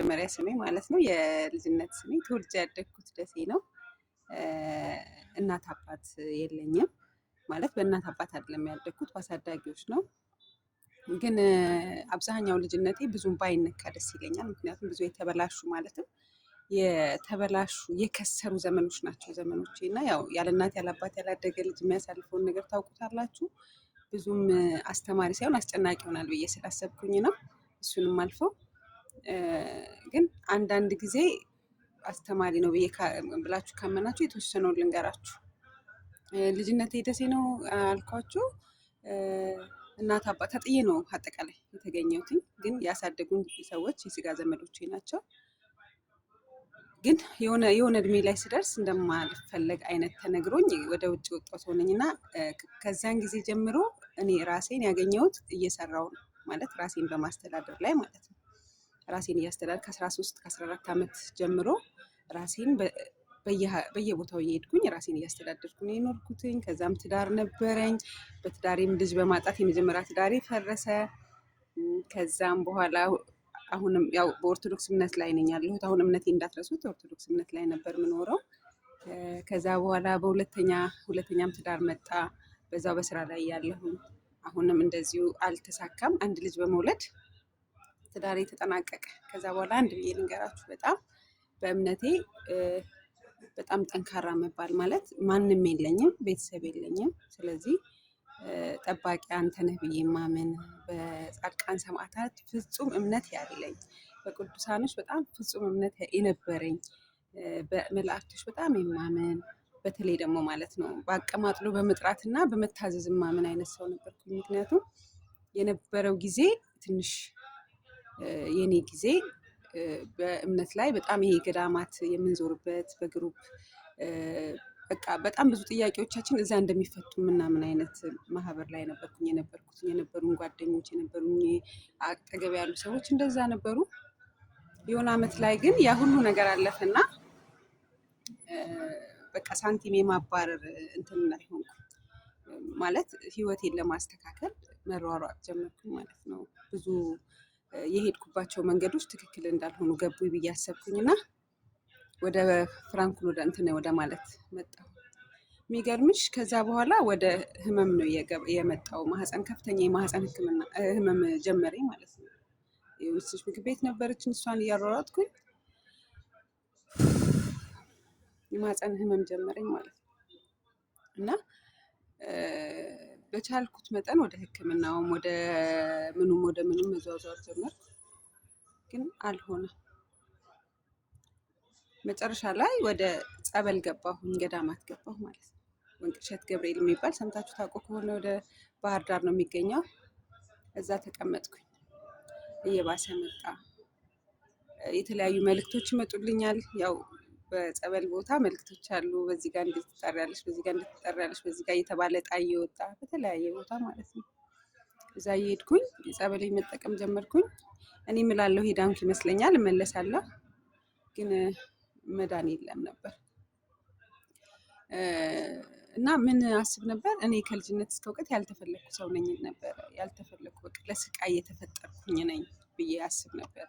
የመጀመሪያ ስሜ ማለት ነው። የልጅነት ስሜ። ተወልጄ ያደግኩት ደሴ ነው። እናት አባት የለኝም። ማለት በእናት አባት አይደለም ያደግኩት፣ በአሳዳጊዎች ነው። ግን አብዛኛው ልጅነቴ ብዙም ባይነካ ደስ ይለኛል። ምክንያቱም ብዙ የተበላሹ፣ ማለትም የተበላሹ የከሰሩ ዘመኖች ናቸው ዘመኖቼ። እና ያው ያለ እናት ያለ አባት ያላደገ ልጅ የሚያሳልፈውን ነገር ታውቁታላችሁ። ብዙም አስተማሪ ሳይሆን አስጨናቂ ይሆናል ብዬ ስላሰብኩኝ ነው። እሱንም አልፈው ግን አንዳንድ ጊዜ አስተማሪ ነው ብዬ ብላችሁ ካመናችሁ የተወሰነውን ልንገራችሁ። ልጅነቴ ደሴ ነው አልኳችሁ። እናት አባት ተጥዬ ነው አጠቃላይ የተገኘሁትኝ። ግን ያሳደጉኝ ሰዎች የስጋ ዘመዶቼ ናቸው። ግን የሆነ የሆነ እድሜ ላይ ስደርስ እንደማልፈለግ አይነት ተነግሮኝ ወደ ውጭ ወጣሁ ሰው ነኝ። እና ከዚያን ጊዜ ጀምሮ እኔ ራሴን ያገኘሁት እየሰራው ነው፣ ማለት ራሴን በማስተዳደር ላይ ማለት ነው። ራሴን እያስተዳደር ከ13 ከ14 ዓመት ጀምሮ ራሴን በየቦታው እየሄድኩኝ ራሴን እያስተዳደርኩ ነው የኖርኩትኝ። ከዛም ትዳር ነበረኝ። በትዳሬም ልጅ በማጣት የመጀመሪያ ትዳሬ ፈረሰ። ከዛም በኋላ አሁንም ያው በኦርቶዶክስ እምነት ላይ ነኝ ያለሁት። አሁን እምነቴ እንዳትረሱት፣ ኦርቶዶክስ እምነት ላይ ነበር የምኖረው። ከዛ በኋላ በሁለተኛ ሁለተኛም ትዳር መጣ። በዛው በስራ ላይ ያለሁኝ አሁንም እንደዚሁ አልተሳካም። አንድ ልጅ በመውለድ ትዳሬ ተጠናቀቀ። ከዛ በኋላ አንድ ብዬ ልንገራችሁ፣ በጣም በእምነቴ በጣም ጠንካራ መባል ማለት ማንም የለኝም፣ ቤተሰብ የለኝም። ስለዚህ ጠባቂ አንተ ነህ ብዬ ማምን፣ በጻድቃን ሰማዕታት ፍጹም እምነት ያለኝ፣ በቅዱሳኖች በጣም ፍጹም እምነት የነበረኝ፣ በመላእክቶች በጣም የማምን፣ በተለይ ደግሞ ማለት ነው በአቀማጥሎ በመጥራትና በመታዘዝ የማምን አይነት ሰው ነበርኩኝ። ምክንያቱም የነበረው ጊዜ ትንሽ የኔ ጊዜ በእምነት ላይ በጣም ይሄ ገዳማት የምንዞርበት በ group፣ በቃ በጣም ብዙ ጥያቄዎቻችን እዛ እንደሚፈቱ ምናምን አይነት ማህበር ላይ ነበርኩኝ የነበርኩት። የነበሩን ጓደኞች፣ የነበሩኝ አጠገብ ያሉ ሰዎች እንደዛ ነበሩ። የሆነ አመት ላይ ግን ያ ሁሉ ነገር አለፈና በቃ ሳንቲም የማባረር እንትን ላይ ሆንኩ። ማለት ህይወቴን ለማስተካከል መሯሯጥ ጀመርኩኝ ማለት ነው። ብዙ የሄድኩባቸው መንገዶች ትክክል እንዳልሆኑ ገቡኝ ብዬ አሰብኩኝና ወደ ፍራንኩን ወደ እንትን ወደ ማለት መጣሁ። የሚገርምሽ ከዛ በኋላ ወደ ህመም ነው የመጣው። ማህፀን፣ ከፍተኛ የማህፀን ህክምና ህመም ጀመረኝ ማለት ነው። የሆነች ምግብ ቤት ነበረችን፣ እሷን እያሯሯጥኩኝ የማህፀን ህመም ጀመረኝ ማለት ነው። እና በቻልኩት መጠን ወደ ህክምናውም ወደ ምኑም ወደ ምኑም መዟዟር ጀመርኩ፣ ግን አልሆነም። መጨረሻ ላይ ወደ ጸበል ገባሁኝ፣ ገዳማት ገባሁ ማለት ነው። ወንቅሸት ገብርኤል የሚባል ሰምታችሁ ታውቁ ከሆነ ወደ ባህር ዳር ነው የሚገኘው። እዛ ተቀመጥኩኝ። እየባሰ መጣ። የተለያዩ መልእክቶች ይመጡልኛል። ያው በጸበል ቦታ መልእክቶች አሉ። በዚህ ጋር እንዴት ትጠሪያለሽ፣ በዚህ ጋር እንዴት ትጠሪያለሽ፣ በዚህ ጋር እየተባለ ዕጣ እየወጣ በተለያየ ቦታ ማለት ነው። እዛ እየሄድኩኝ ጸበል መጠቀም ጀመርኩኝ። እኔ እምላለሁ ሄዳንኩ ይመስለኛል፣ እመለሳለሁ፣ ግን መዳን የለም ነበር። እና ምን አስብ ነበር፣ እኔ ከልጅነት እስከ እውቀት ያልተፈለግኩ ሰው ነኝ ነበረ። ያልተፈለግኩ፣ በቃ ለስቃይ የተፈጠርኩኝ ነኝ ብዬ አስብ ነበረ።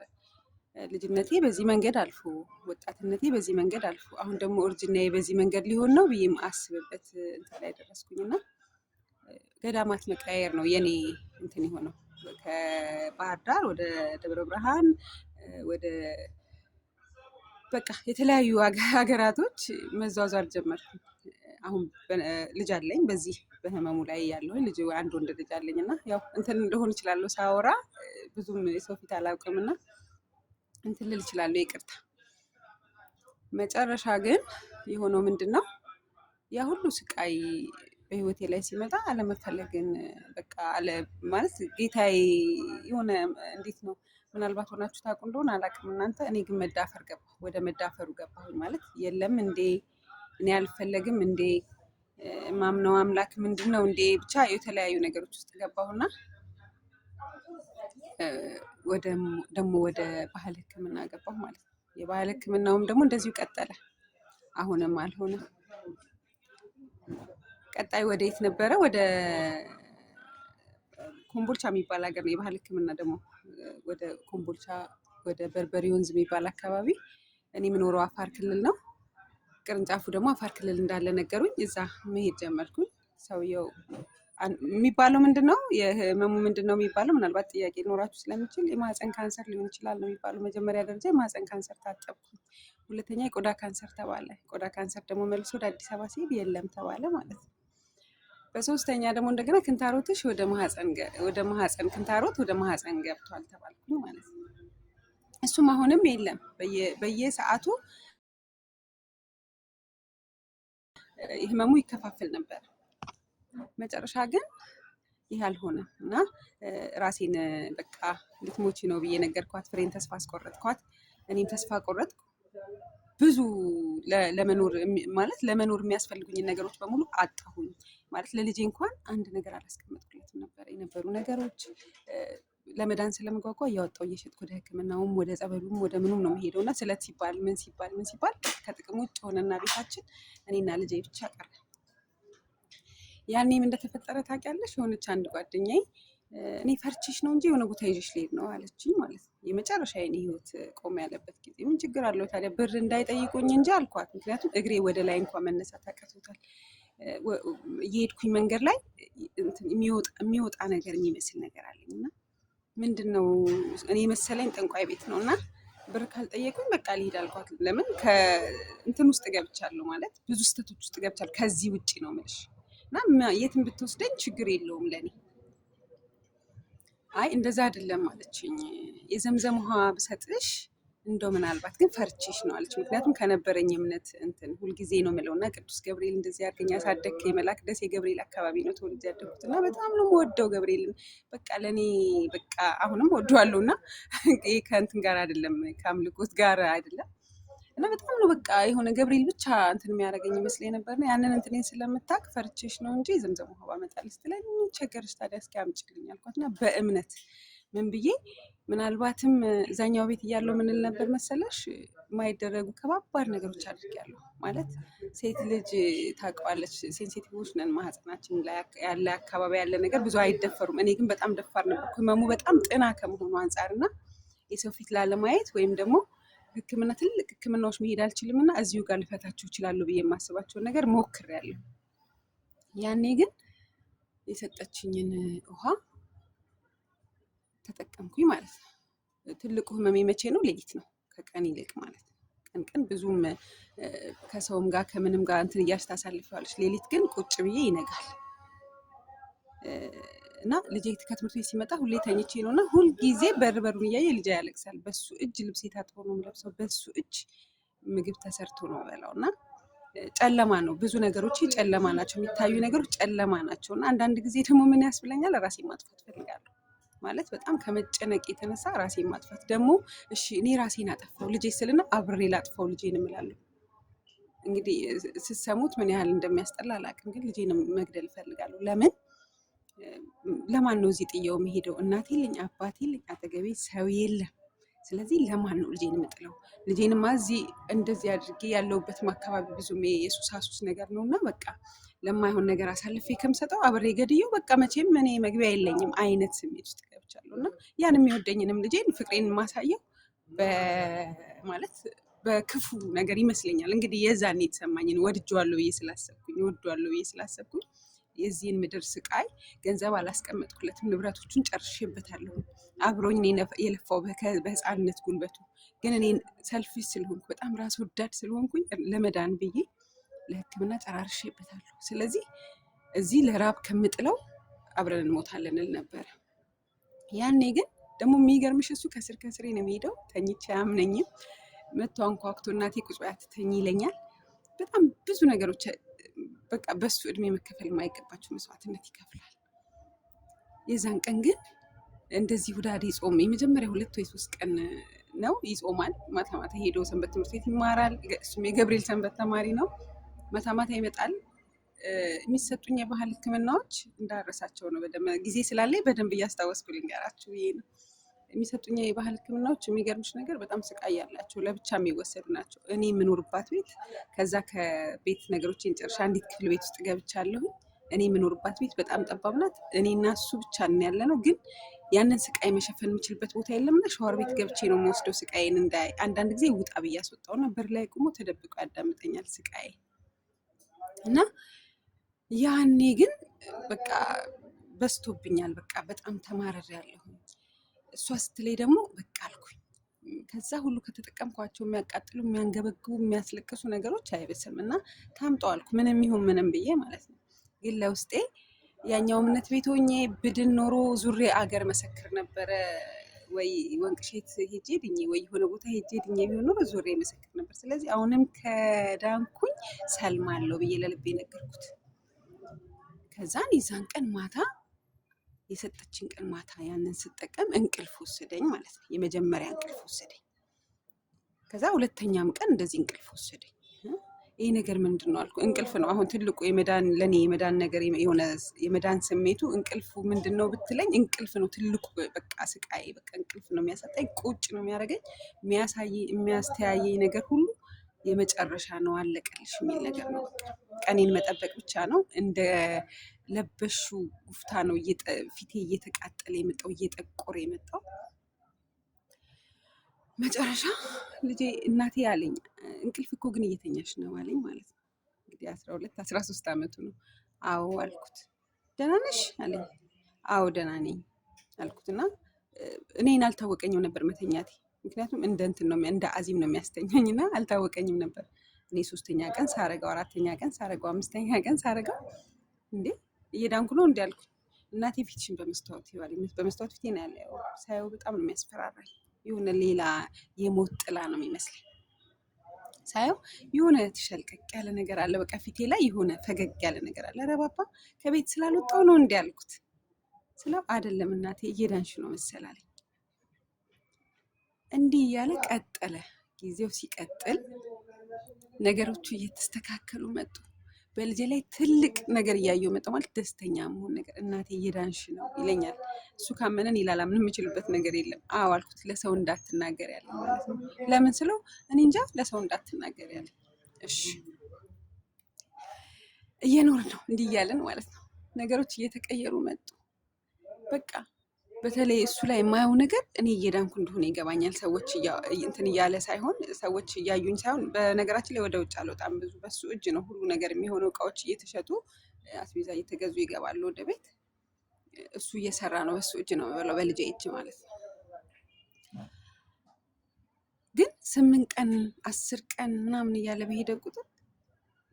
ልጅነቴ በዚህ መንገድ አልፎ፣ ወጣትነቴ በዚህ መንገድ አልፎ፣ አሁን ደግሞ እርጅናዬ በዚህ መንገድ ሊሆን ነው ብዬ አስብበት እንትን ላይ ደረስኩኝ። እና ገዳማት መቀያየር ነው የኔ እንትን የሆነው። ከባህር ዳር ወደ ደብረ ብርሃን፣ ወደ በቃ የተለያዩ ሀገራቶች መዟዟር ጀመርኩ። አሁን ልጅ አለኝ። በዚህ በህመሙ ላይ ያለሁኝ ልጅ፣ አንድ ወንድ ልጅ አለኝ። እና ያው እንትን እንደሆን እችላለሁ፣ ሳወራ ብዙም የሰው ፊት አላውቅም እና እንትን ልል እችላለሁ፣ ይቅርታ። መጨረሻ ግን የሆነው ምንድን ነው? ያ ሁሉ ስቃይ በህይወቴ ላይ ሲመጣ አለመፈለግን በቃ አለ ማለት ጌታዬ የሆነ እንዴት ነው፣ ምናልባት ሆናችሁ ታውቁ እንደሆነ አላውቅም እናንተ። እኔ ግን መዳፈር ገባሁ፣ ወደ መዳፈሩ ገባሁኝ። ማለት የለም እንዴ፣ እኔ አልፈለግም እንዴ፣ ማምነው አምላክ ምንድን ነው እንዴ፣ ብቻ የተለያዩ ነገሮች ውስጥ ገባሁና ወደ ደግሞ ወደ ባህል ሕክምና ገባሁ ማለት ነው። የባህል ሕክምናውም ደግሞ እንደዚሁ ቀጠለ። አሁንም አልሆነም። ቀጣይ ወደ የት ነበረ? ወደ ኮምቦልቻ የሚባል ሀገር ነው። የባህል ሕክምና ደግሞ ወደ ኮምቦልቻ ወደ በርበሬ ወንዝ የሚባል አካባቢ። እኔ የምኖረው አፋር ክልል ነው። ቅርንጫፉ ደግሞ አፋር ክልል እንዳለ ነገሩኝ። እዛ መሄድ ጀመርኩኝ። ሰውየው የሚባለው ምንድን ነው የህመሙ ምንድን ነው የሚባለው? ምናልባት ጥያቄ ሊኖራችሁ ስለሚችል የማህፀን ካንሰር ሊሆን ይችላል ነው የሚባለው። መጀመሪያ ደረጃ የማህፀን ካንሰር ታጠብኩኝ። ሁለተኛ የቆዳ ካንሰር ተባለ። ቆዳ ካንሰር ደግሞ መልሶ ወደ አዲስ አበባ ሲሄድ የለም ተባለ ማለት ነው። በሶስተኛ ደግሞ እንደገና ክንታሮትሽ ወደ ማህፀን ክንታሮት ወደ ማህፀን ገብቷል ተባልኩኝ ማለት ነው። እሱም አሁንም የለም። በየሰዓቱ ህመሙ ይከፋፈል ነበር። መጨረሻ ግን ይህ አልሆነም እና ራሴን በቃ ልትሞቺ ነው ብዬ ነገርኳት። ፍሬን ተስፋ አስቆረጥኳት። እኔም ተስፋ ቆረጥኩ። ብዙ ለመኖር ማለት ለመኖር የሚያስፈልጉኝን ነገሮች በሙሉ አጣሁኝ። ማለት ለልጄ እንኳን አንድ ነገር አላስቀመጥኩለትም ነበር። የነበሩ ነገሮች ለመዳን ስለመጓጓ እያወጣሁ እየሸጥኩ ወደ ሕክምናውም ወደ ጸበሉም ወደ ምኑም ነው የምሄደው እና ስለት ሲባል ምን ሲባል ምን ሲባል ከጥቅም ውጭ ሆነና ቤታችን እኔና ልጄ ብቻ ቀረ። ያኔም እንደተፈጠረ ታውቂያለሽ። የሆነች አንድ ጓደኛዬ እኔ ፈርቼሽ ነው እንጂ የሆነ ቦታ ይዤሽ ልሄድ ነው አለችኝ ማለት ነው። የመጨረሻ የኔ ህይወት ቆመ ያለበት ጊዜ ምን ችግር አለው ታዲያ ብር እንዳይጠይቁኝ እንጂ አልኳት። ምክንያቱም እግሬ ወደ ላይ እንኳን መነሳት አቅቶታል። እየሄድኩኝ መንገድ ላይ የሚወጣ ነገር የሚመስል ነገር አለኝ እና ምንድን ነው እኔ መሰለኝ ጠንቋይ ቤት ነው እና ብር ካልጠየቁኝ በቃ ልሂድ አልኳት። ለምን ከእንትን ውስጥ ገብቻለሁ ማለት ብዙ ስህተቶች ውስጥ ገብቻለሁ። ከዚህ ውጭ ነው የምልሽ እና የትም ብትወስደኝ ችግር የለውም ለኔ። አይ እንደዛ አይደለም አለችኝ። የዘምዘም ውሃ ብሰጥሽ እንደው ምናልባት ግን ፈርቼሽ ነው አለች። ምክንያቱም ከነበረኝ እምነት እንትን ሁልጊዜ ነው የምለው እና ቅዱስ ገብርኤል እንደዚህ አድርገኝ ያሳደግከኝ የመላክ ደሴ ገብርኤል አካባቢ ነው ተወልጄ ያደግኩት እና በጣም ነው የምወደው ገብርኤልን። በቃ ለእኔ በቃ አሁንም ወደዋለሁ እና ይሄ ከእንትን ጋር አይደለም ከአምልኮት ጋር አይደለም እና በጣም ነው በቃ የሆነ ገብርኤል ብቻ እንትን የሚያደርገኝ ይመስለኝ ነበርና ያንን እንትኔን ስለምታውቅ ፈርቼሽ ነው እንጂ ዘምዘም ውሃ ባመጣልሽ ስትለኝ ምን ቸገረሽ ታዲያ እስኪ አምጪልኝ አልኳት እና በእምነት ምን ብዬ ምናልባትም እዛኛው ቤት እያለሁ ምን እል ነበር መሰለሽ የማይደረጉ ከባባድ ነገሮች አድርጌያለሁ። ማለት ሴት ልጅ ታውቀዋለች፣ ሴንሲቲቮች ነን። ማህፀናችን ላይ ያለ አካባቢ ያለ ነገር ብዙ አይደፈሩም። እኔ ግን በጣም ደፋር ነበርኩ። ህመሙ በጣም ጥና ከመሆኑ አንጻር እና የሰው ፊት ላለማየት ወይም ደግሞ ሕክምና ትልቅ ሕክምናዎች መሄድ አልችልም እና እዚሁ ጋር ልፈታቸው እችላለሁ ብዬ የማስባቸውን ነገር ሞክሬያለሁ። ያኔ ግን የሰጠችኝን ውሃ ተጠቀምኩኝ ማለት ነው። ትልቁ ህመሜ መቼ ነው? ሌሊት ነው፣ ከቀን ይልቅ ማለት ነው። ቀን ቀን ብዙም ከሰውም ጋር ከምንም ጋር እንትን እያልሽ ታሳልፊዋለሽ። ሌሊት ግን ቁጭ ብዬ ይነጋል እና ልጄ ከትምህርት ቤት ሲመጣ ሁሌ ተኝቼ ነው እና ሁልጊዜ በር በሩን እያየ ልጄ ያለቅሳል። በሱ እጅ ልብሴ ታጥቦ ነው የምለብሰው፣ በሱ እጅ ምግብ ተሰርቶ ነው በላው እና ጨለማ ነው። ብዙ ነገሮች ጨለማ ናቸው፣ የሚታዩ ነገሮች ጨለማ ናቸው። እና አንዳንድ ጊዜ ደግሞ ምን ያስብለኛል፣ ራሴን ማጥፋት እፈልጋለሁ። ማለት በጣም ከመጨነቅ የተነሳ ራሴን ማጥፋት ደግሞ እሺ እኔ ራሴን አጠፋው ልጄ ስልና አብሬ ላጥፋው ልጄን እምላለሁ። እንግዲህ ስትሰሙት ምን ያህል እንደሚያስጠላ አላውቅም፣ ግን ልጄን መግደል እፈልጋለሁ። ለምን ለማን ነው እዚህ ጥየው የምሄደው? እናት የለኝ፣ አባት የለኝ፣ አጠገቤ ሰው የለም። ስለዚህ ለማን ነው ልጄን የምጥለው? ልጄንማ እዚህ እንደዚህ አድርጌ ያለሁበትም አካባቢ ብዙም የሱሳሱስ ነገር ነው እና በቃ ለማይሆን ነገር አሳልፌ ከምሰጠው አብሬ ገድየው በቃ መቼም እኔ መግቢያ የለኝም አይነት ስሜት ውስጥ ገብቻለሁ። እና ያን የሚወደኝንም ልጄን ፍቅሬን የማሳየው ማለት በክፉ ነገር ይመስለኛል። እንግዲህ የዛኔ የተሰማኝን ወድጄዋለሁ ብዬ ስላሰብኩኝ ወድጄዋለሁ ብዬ ስላሰብኩኝ የዚህን ምድር ስቃይ ገንዘብ አላስቀመጥኩለትም። ንብረቶቹን ጨርሼበታለሁ። አብሮኝ የለፋው በህፃንነት ጉልበቱ ግን እኔ ሰልፊሽ ስለሆንኩ በጣም ራስ ወዳድ ስለሆንኩኝ ለመዳን ብዬ ለሕክምና ጨራርሼበታለሁ። ስለዚህ እዚህ ለራብ ከምጥለው አብረን እንሞታለን እል ነበረ። ያኔ ግን ደግሞ የሚገርምሽ እሱ ከስር ከስሬ ነው የሚሄደው። ተኝቼ አያምነኝም። መቶ አንኳኩቶ እናቴ ቁጭ በይ አትተኝ ይለኛል። በጣም ብዙ ነገሮች በቃ በሱ እድሜ መከፈል የማይገባቸው መስዋዕትነት ይከፍላል። የዛን ቀን ግን እንደዚህ ሁዳዴ ጾም የመጀመሪያ 2 ወይ 3 ቀን ነው ይጾማል። ማታ ማታ ሄዶ ሰንበት ትምህርት ቤት ይማራል። እሱም የገብርኤል ሰንበት ተማሪ ነው። ማታ ማታ ይመጣል። የሚሰጡኝ የባህል ሕክምናዎች እንዳረሳቸው ነው። በደንብ ጊዜ ስላለኝ በደንብ እያስታወስኩ ልንገራችሁ ብዬ ነው። የሚሰጡኝ የባህል ሕክምናዎች የሚገርምሽ ነገር በጣም ስቃይ ያላቸው ለብቻ የሚወሰዱ ናቸው። እኔ የምኖርባት ቤት ከዛ ከቤት ነገሮችን ጨርሻ አንዲት ክፍል ቤት ውስጥ ገብቻለሁ። እኔ የምኖርባት ቤት በጣም ጠባብ ናት። እኔ እና እሱ ብቻ ነን ያለ ነው። ግን ያንን ስቃይ መሸፈን የምችልበት ቦታ የለምና ሻወር ቤት ገብቼ ነው የምወስደው ስቃይን እንዳይ። አንዳንድ ጊዜ ውጣ ብዬ አስወጣውና በር ላይ ቆሞ ተደብቆ ያዳምጠኛል ስቃይ እና ያኔ ግን በቃ በዝቶብኛል። በቃ በጣም ተማርሬያለሁኝ። እሷ ስትለኝ ደግሞ በቃ አልኩኝ። ከዛ ሁሉ ከተጠቀምኳቸው የሚያቃጥሉ፣ የሚያንገበግቡ፣ የሚያስለቅሱ ነገሮች አይብስም እና ታምጠው አልኩ ምንም ይሁን ምንም ብዬ ማለት ነው። ግን ለውስጤ ያኛው እምነት ቤት ሆኜ ብድን ኖሮ ዙሬ አገር መሰክር ነበረ። ወይ ወንቅሼት ሄጄ ድኜ ወይ የሆነ ቦታ ሄጄ ድኜ ቢሆን ኖሮ ዙሬ መሰክር ነበር። ስለዚህ አሁንም ከዳንኩኝ ሰልማለሁ ብዬ ለልቤ ነገርኩት። ከዛን የዛን ቀን ማታ የሰጠችን ቀን ማታ ያንን ስጠቀም እንቅልፍ ወሰደኝ ማለት ነው። የመጀመሪያ እንቅልፍ ወሰደኝ። ከዛ ሁለተኛም ቀን እንደዚህ እንቅልፍ ወሰደኝ። ይሄ ነገር ምንድን ነው አልኩ። እንቅልፍ ነው አሁን ትልቁ የመዳን ለእኔ የመዳን ነገር የሆነ የመዳን ስሜቱ እንቅልፉ ምንድን ነው ብትለኝ እንቅልፍ ነው ትልቁ በቃ ስቃይ፣ በቃ እንቅልፍ ነው የሚያሳጣኝ፣ ቁጭ ነው የሚያደርገኝ፣ የሚያሳይ የሚያስተያየኝ ነገር ሁሉ የመጨረሻ ነው አለቀልሽ የሚል ነገር ነው። በቃ ቀኔን መጠበቅ ብቻ ነው። እንደ ለበሹ ጉፍታ ነው ፊቴ እየተቃጠለ የመጣው እየጠቆረ የመጣው። መጨረሻ ልጄ እናቴ አለኝ እንቅልፍ እኮ ግን እየተኛሽ ነው አለኝ ማለት ነው። እንግዲህ 12 13 ዓመቱ ነው። አዎ አልኩት። ደህና ነሽ አለኝ። አዎ ደህና ነኝ አልኩትና እኔን አልታወቀኝም ነበር መተኛቴ። ምክንያቱም እንደ እንትን ነው እንደ አዚም ነው የሚያስተኛኝ እና አልታወቀኝም ነበር። እኔ ሶስተኛ ቀን ሳረገው፣ አራተኛ ቀን ሳረገው፣ አምስተኛ ቀን ሳረገው እንዴ እየዳንኩ ነው እንዲ አልኩኝ። እናቴ ፊትሽን በመስታወት ይዋል በመስታወት ፊቴን ያለ ሳየው በጣም ነው የሚያስፈራራኝ። የሆነ ሌላ የሞት ጥላ ነው የሚመስለኝ ሳየው የሆነ ትሸልቀቅ ያለ ነገር አለ። በቃ ፊቴ ላይ የሆነ ፈገግ ያለ ነገር አለ። ኧረ ባባ ከቤት ስላልወጣሁ ነው እንዲ አልኩት። ስለው አይደለም እናቴ እየዳንሽ ነው መሰላለኝ። እንዲህ እያለ ቀጠለ። ጊዜው ሲቀጥል ነገሮቹ እየተስተካከሉ መጡ። በልጄ ላይ ትልቅ ነገር እያየሁ መጣሁ። ማለት ደስተኛ መሆን ነገር እናቴ እየዳንሽ ነው ይለኛል። እሱ ካመነን ይላል ምንም የምችልበት ነገር የለም። አዎ አልኩት። ለሰው እንዳትናገር ያለ ማለት ነው። ለምን ስለው እኔ እንጃ ለሰው እንዳትናገር ያለ። እሺ እየኖር ነው እንዲህ እያለን ማለት ነው። ነገሮች እየተቀየሩ መጡ። በቃ በተለይ እሱ ላይ የማየው ነገር እኔ እየዳንኩ እንደሆነ ይገባኛል። ሰዎች እንትን እያለ ሳይሆን ሰዎች እያዩኝ ሳይሆን፣ በነገራችን ላይ ወደ ውጭ አልወጣም ብዙ በሱ እጅ ነው ሁሉ ነገር የሚሆነው። እቃዎች እየተሸጡ አስቤዛ እየተገዙ ይገባሉ ወደ ቤት። እሱ እየሰራ ነው፣ በሱ እጅ ነው የምበላው፣ በልጄ እጅ ማለት ነው። ግን 8 ቀን 10 ቀን ምናምን እያለ በሄደ ቁጥር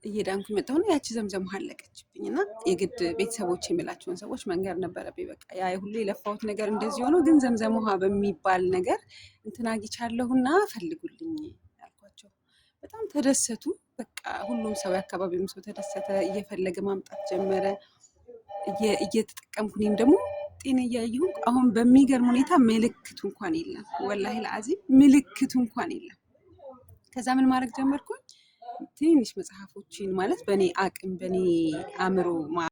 እየዳንኩ መጣሁና ያቺ ዘምዘም ውሃ አለቀችብኝ እና የግድ ቤተሰቦች የምላቸውን ሰዎች መንገር ነበረብኝ። በቃ ያ ሁሉ የለፋሁት ነገር እንደዚህ ሆኖ ግን ዘምዘም ውሃ በሚባል ነገር እንትን አግኝቻለሁና ፈልጉልኝ አልኳቸው። በጣም ተደሰቱ። በቃ ሁሉም ሰው የአካባቢውም ሰው ተደሰተ። እየፈለገ ማምጣት ጀመረ። እየተጠቀምኩ እኔም ደግሞ ጤና እያየሁ አሁን በሚገርም ሁኔታ ምልክቱ እንኳን የለም። ወላሂ ለአዚም ምልክቱ እንኳን የለም። ከዛ ምን ማድረግ ጀመርኩኝ? ትንንሽ መጽሐፎችን ማለት በእኔ አቅም በእኔ አእምሮ